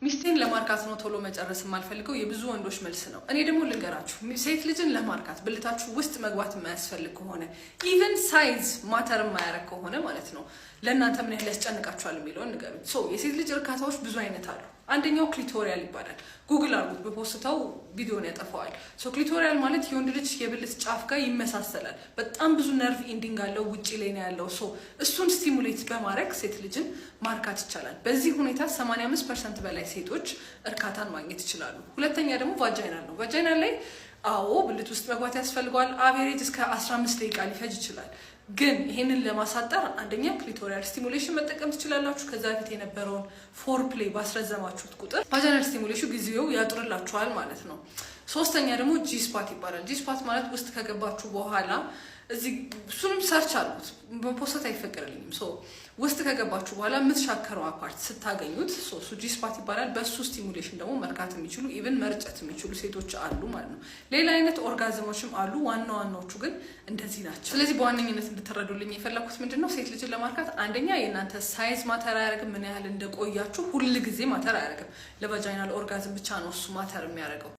ሚስቴን ለማርካት ነው ቶሎ መጨረስ የማልፈልገው የብዙ ወንዶች መልስ ነው። እኔ ደግሞ ልንገራችሁ፣ ሴት ልጅን ለማርካት ብልታችሁ ውስጥ መግባት የማያስፈልግ ከሆነ፣ even size matter የማያደርግ ከሆነ ማለት ነው፣ ለእናንተ ምን ያህል ያስጨንቃችኋል የሚለውን ንገሩኝ። So የሴት ልጅ እርካታዎች ብዙ አይነት አሉ። አንደኛው clitoral ይባላል። ጉግል አድርጉት፣ በፖስተው ቪዲዮን ያጠፋዋል። So clitoral ማለት የወንድ ልጅ የብልት ጫፍ ጋር ይመሳሰላል። በጣም ብዙ nerve ending አለው፣ ውጭ ላይ ነው ያለው። So እሱን stimulate በማድረግ ሴት ልጅን ማርካት ይቻላል። በዚህ ሁኔታ 85% በላይ ሴቶች እርካታን ማግኘት ይችላሉ። ሁለተኛ ደግሞ vaginal ነው። Vaginal ላይ አዎ ብልት ውስጥ መግባት ያስፈልገዋል። Average እስከ 15 ደቂቃ ሊፈጅ ይችላል። ግን ይሄንን ለማሳጠር አንደኛ clitoral stimulation መጠቀም ትችላላችሁ። ከዛ በፊት የነበረውን foreplay ባስረዘማችሁት ቁጥር vaginal stimulation ጊዜው ያጥርላችኋል ማለት ነው። ሶስተኛ ደግሞ G spot ይባላል። G spot ማለት ውስጥ ከገባችሁ በኋላ እዚህ፣ እሱንም search አድርጉት፣ በፖስት አይፈቀድልኝም። So ውስጥ ከገባችሁ በኋላ የምትሻከረው part ስታገኙት እሱ G spot ይባላል። በእሱ stimulation ደግሞ መርካት የሚችሉ፣ even መርጨት የሚችሉ ሴቶች አሉ ማለት ነው። ሌላ አይነት orgasm ኦችም አሉ። ዋና ዋናዎቹ ግን እንደዚህ ናቸው። ስለዚህ በዋነኝነት እንድትረዱልኝ የፈለኩት ምንድን ነው፣ ሴት ልጅን ለማርካት አንደኛ የእናንተ size matter አያደርግም። ምን ያህል እንደቆያችሁ ሁል ጊዜ matter አያደርግም። ለ vaginal orgasm ብቻ ነው እሱ matter የሚያደርገው።